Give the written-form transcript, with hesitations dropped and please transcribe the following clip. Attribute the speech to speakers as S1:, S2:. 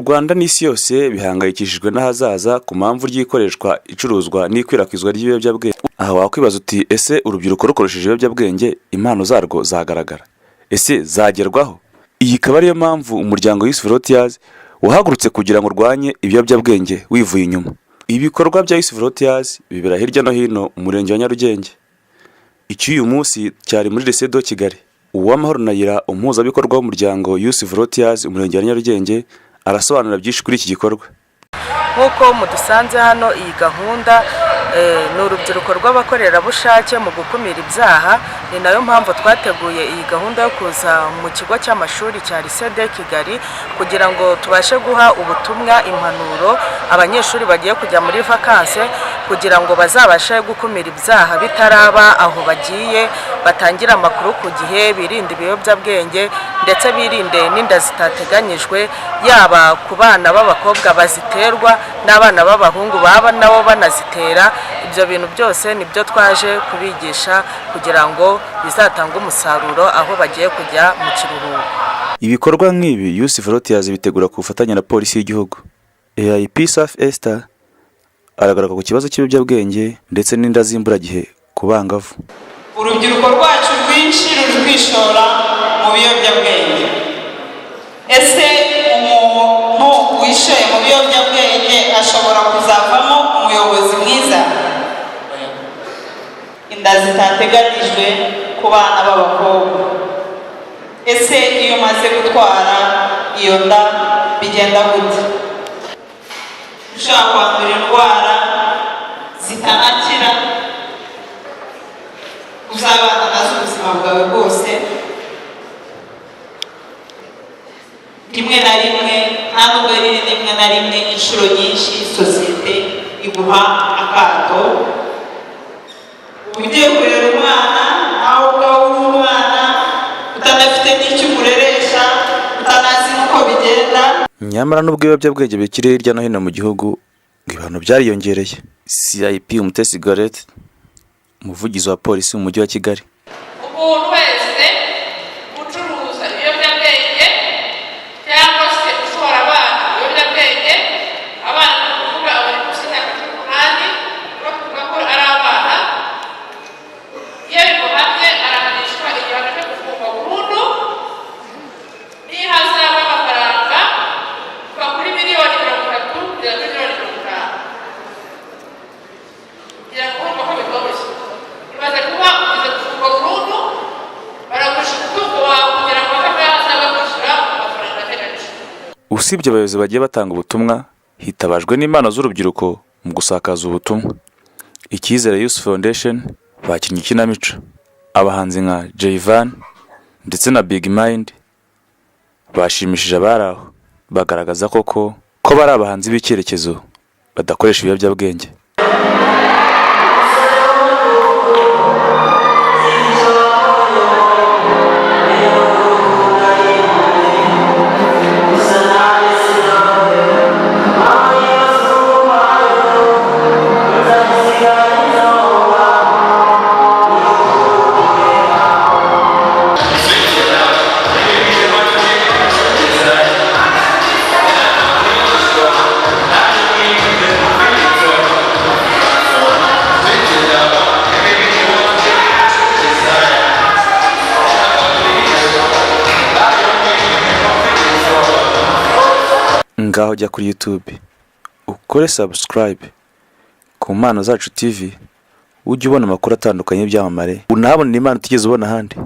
S1: U Rwanda n'isi yose bihangayikishijwe n'ahazaza ku mpamvu ry'ikoreshwa, icuruzwa n'ikwirakwizwa ry'ibiyobyabwenge. Aha wakwibaza uti: "Ese urubyiruko rukoresheje ibiyobyabwenge, impano zarwo zagaragara? Ese zagerwaho?" Iyi ikaba ariyo mpamvu umuryango Youth Volunteers wahagurutse kugira ngo urwanye ibiyobyabwenge wivuye inyuma. Ibikorwa bya Youth Volunteers bibera hirya no hino mu murenge wa Nyarugenge. Icy'uyu munsi cyari muri Lycée de Kigali. Uwamahoro Nayira, umuhuzabikorwa w'umuryango Youth Volunteers umurenge wa Nyarugenge, arasobanura byinshi kuri iki gikorwa.
S2: Nk'uko mudusanze hano, iyi gahunda ni urubyiruko rw'abakorerabushake mu gukumira ibyaha. Ni nayo mpamvu twateguye iyi gahunda yo kuza mu kigo cy'amashuri cya Lycée de Kigali kugira ngo tubashe guha ubutumwa, impanuro abanyeshuri bagiye kujya muri vacances, kugira ngo bazabashe gukumira ibyaha bitaraba aho bagiye, batangire amakuru ku gihe, birinde ibiyobyabwenge, ndetse birinde n'inda zitateganyijwe, yaba ku bana b'abakobwa baziterwa n'abana b'abahungu baba nabo banazitera. Ibyo bintu byose nibyo twaje kubigisha kugira ngo bizatange umusaruro aho bagiye kujya mu kiruhuko.
S1: Ibikorwa nk'ibi Youth Volunteers bitegura ku bufatanye na polisi y'igihugu. AIP Safi Esther aragaragara ku kibazo cy'ibiyobyabwenge ndetse n'inda z'imburagihe ku bangavu.
S3: Urubyiruko rwacu rwinshi ruri kwishora mu biyobyabwenge. Ese umuntu wishoye mu biyobyabwenge ashobora kuzavamo umuyobozi mwiza? Inda zitateganijwe ku bana b'abakobwa. Ese iyo umaze gutwara iyo nda bigenda gute? Ushobora kwandura indwara zitanakira, uzabana nazo ubuzima bwawe bwose. Rimwe na rimwe, nta nubwo ari rimwe na rimwe, inshuro nyinshi sosiyete iguha akato. Ugiye kurera umwana, nawe ubwawe uri umwana, utanafite n'icyo umureresha, utanazi n'uko bigenda.
S1: Nyamara n'ubwo ibiyobyabwenge bikiri hirya no hino mu gihugu, ngo ibihano byariyongereye. CIP Umutesi Gorette, umuvugizi wa polisi mu mujyi wa Kigali.
S4: Umuntu wese ucuruza ibiyobyabwenge cyangwa se ushora abana mu biyobyabwenge, abana ni ukuvuga abari munsi y'imyaka 18, bavuga ko ari abana, iyo bimuhamye arahanishwa igihano cyo gufungwa burundu n'ihazabu y'amafaranga kuva kuri miliyoni 30 kugera kuri miliyoni 50. Kugira ngo urumva ko bitoroshye, imaze kuba ugeze gufungwa burundu, baragurisha umutungo wawe kugira ngo bave hazabu yo kwishyura amafaranga ateganyijwe.
S1: Usibye abayobozi bagiye batanga ubutumwa, hitabajwe n'impano z'urubyiruko mu gusakaza ubutumwa. Icyizere Youth Foundation bakinnye ikinamico, abahanzi nka Jayvan ndetse na Big Mind bashimishije abari aho, bagaragaza koko ko bari abahanzi b'icyerekezo badakoresha ibiyobyabwenge. Ngaho jya kuri YouTube ukore subscribe ku Mpano Zacu TV, ujye ubona amakuru atandukanye y'ibyamamare, unahabonera impano utigeze ubona ahandi.